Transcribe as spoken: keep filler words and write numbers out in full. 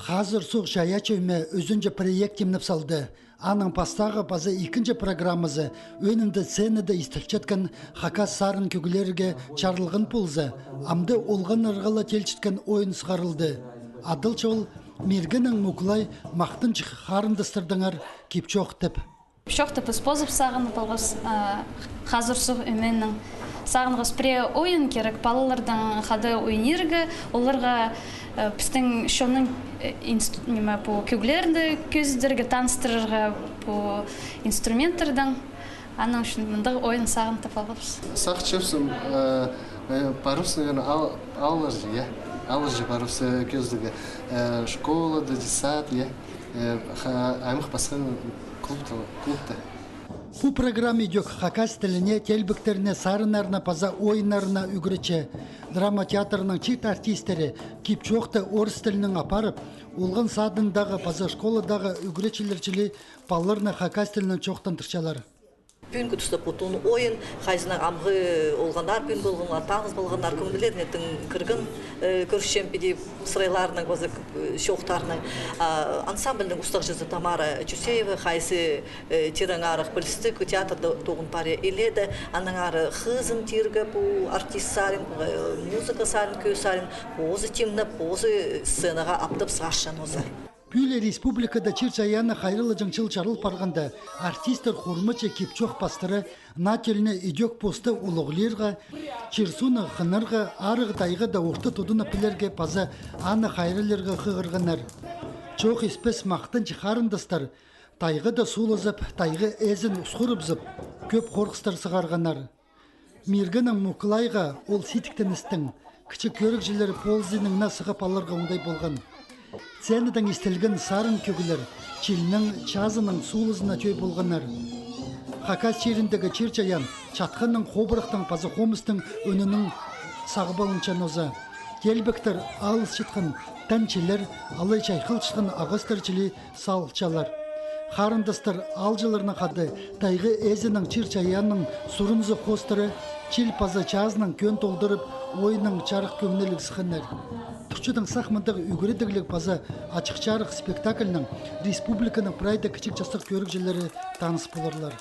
Хазыр суғ чайаачы ӧме ӱзінҷі проект тимнеп салды. Аның пастағы паза ікінҷі программазы ӧӧнінде сценада истілчеткен хакас сарын кӧглерге чарылған полза, амды олғаннарға ла тилчеткен ойын сығарылды. Адалча ол «Миргенең Мукулай махтанҷых харындастардаңар кип-чоохтап». Чоохтап піс позып сағынып алғабыс, а, хазыр суғ ӧменең. Сағынғабыс пірее ойын кирек, палалардаң хада ойнирға, оларға, э, пістің чонның, э, инст-, ниме, пу кӧглерін кӧзідерге, таныстырарға пу инструменттердең. Аның ӱчӱн мындағ ойын сағынып алғабыс. Сағынчабыс, э, э, парыбыс, наверное, ал-, аларҷа, я. Аларҷа парыбыс, э, кӧзідерге. Э, школада, детсад, я. Э, ха-, аймах пасхан клубта, клубта. Пу программа идӧк хакас тіліне, теелбектеріне, сарыннарына паза ойыннарына ӱгретче. Драма театрының чиит артисттері кип-чоохты орыс тілінең апарып, олған садындағы паза школадағы ӱгретчілер чіли палаларны хакас тілінең чоохтандырчалар. Пӱӱнгі туста пу тун ойын, хайзынаң амғы олғаннар пӱӱн полғаннар, таныс полғаннар, кӧңнілеріне тың кірген, э, кӧрчем піди сырайларынаң, паза, э, чоохтарынаң. А, ансамбльнің устағҷызы Тамара Чусеева, хайзы, э, тирең арах пілістіг, театрда тоғын пари илееде, аннаңар хызын тирге пу артист сарин, э, музыка сарин, кӧг сарин, позы тимнеп, позы сценаға аптап сығарчаң оза. Пӱӱл республикада чир-чайаанны хайраллаҷаң чыл чарыл парғанда, артисттер хурмачы кип-чоох пастыра наа тілні идӧк пос таа улуғлирға, чир-сууны хынарға, арығ тайғада орта тудынып пілерге паза аны хайраллирға хығырғаннар. Чоох испес махтанҷы харындастар тайғада суулазып, тайға ээзін усхурыбызып, кӧп хорғыстар сығарғаннар. Миргенең Мукулайға ол сидіктеністің кічіг кӧрігҷілері ползыннаң на сығып аларға оңдай полған. Сценадаң истілген сарын кӧглер чилнің чазының суулызына тӧӧй полғаннар. Хакас чиріндегі чир-чайаан чатханның, хобырахтың паза хомыстың ӧнінең сағып алынча оза. Теелбектер алысчатхан танчылар, алай чайхалчатхан ағастар чіли салчалар. Харындастар аалҷыларнаң хада тайға ээзінің чир-чайаанның сурынзы хоостыра чил паза чазынаң кӧн толдырып, ойыннаң чарых кӧңніліг сыхханнар. Турчудың сах мындағ ӱгредігліг паза ачых-чарых спектакльнең республиканың прайда кічіг частығ кӧрігҷілері таныс поларлар.